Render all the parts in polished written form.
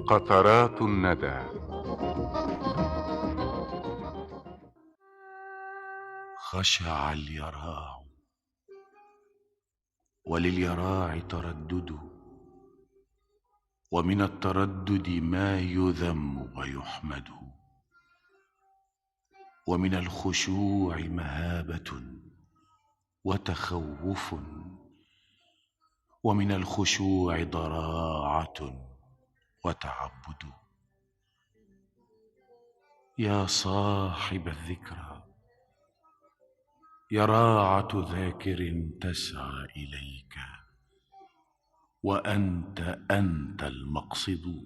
قطرات الندى. خشع اليراع ولليراع تردد، ومن التردد ما يذم ويحمد، ومن الخشوع مهابة وتخوف، ومن الخشوع ضراعة وتعبد. يا صاحب الذكرى، يراعة ذاكر تسعى إليك، وأنت أنت المقصد.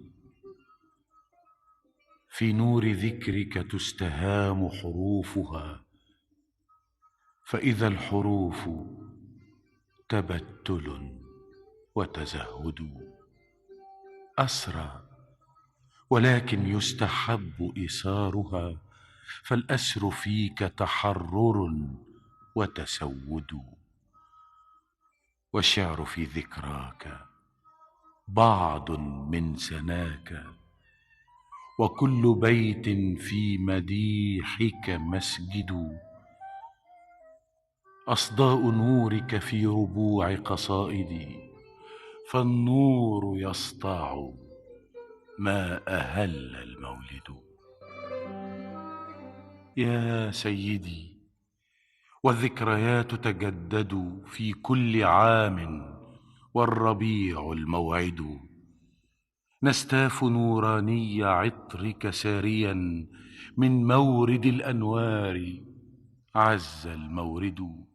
في نور ذكرك تستهام حروفها، فإذا الحروف تبتل وتزهد. أسرى ولكن يستحب إسارها، فالأسر فيك تحرر وتسود. والشعر في ذكراك بعض من سناك، وكل بيت في مديحك مسجد. أصداء نورك في ربوع قصائدي، فالنور يسطع ما أهل المولد. يا سيدي، والذكريات تجدد في كل عام، والربيع الموعد. نستاف نوراني عطرك ساريا من مورد الأنوار، عز المورد.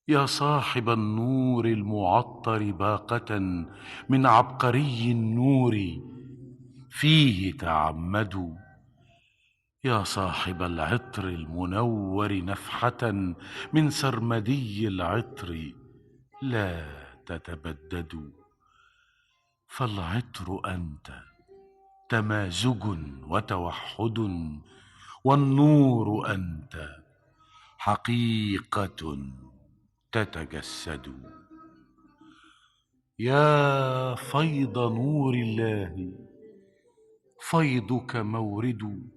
يا صاحب النور المعطر باقة من عبقري النور فيه تعمد. يا صاحب العطر المنور نفحة من سرمدي العطر لا تتبدد. فالعطر أنت تمازج وتوحد، والنور أنت حقيقة تتجسد. يا فيض نور الله، فيضك مورد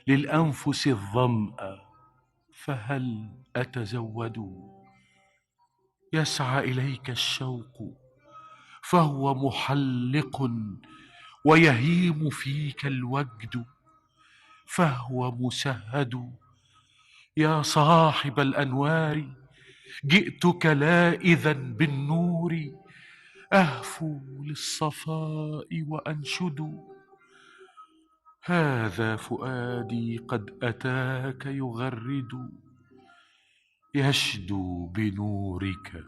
للأنفس الظمأ، فهل أتزود؟ يسعى إليك الشوق فهو محلق، ويهيم فيك الوجد فهو مسهد. يا صاحب الأنوار، جئتك لائذا بالنور، أهفو للصفاء وأنشد. هذا فؤادي قد أتاك يغرد، يشدو بنورك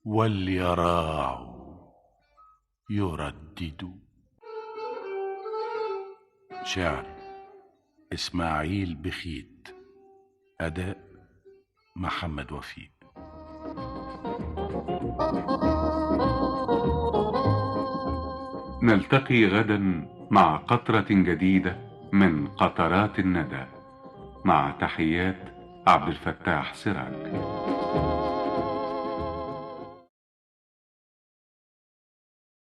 واليراع يردد. شعر إسماعيل بخيت، أداء محمد وفيق. نلتقي غدا مع قطرة جديدة من قطرات الندى، مع تحيات عبد الفتاح سراج.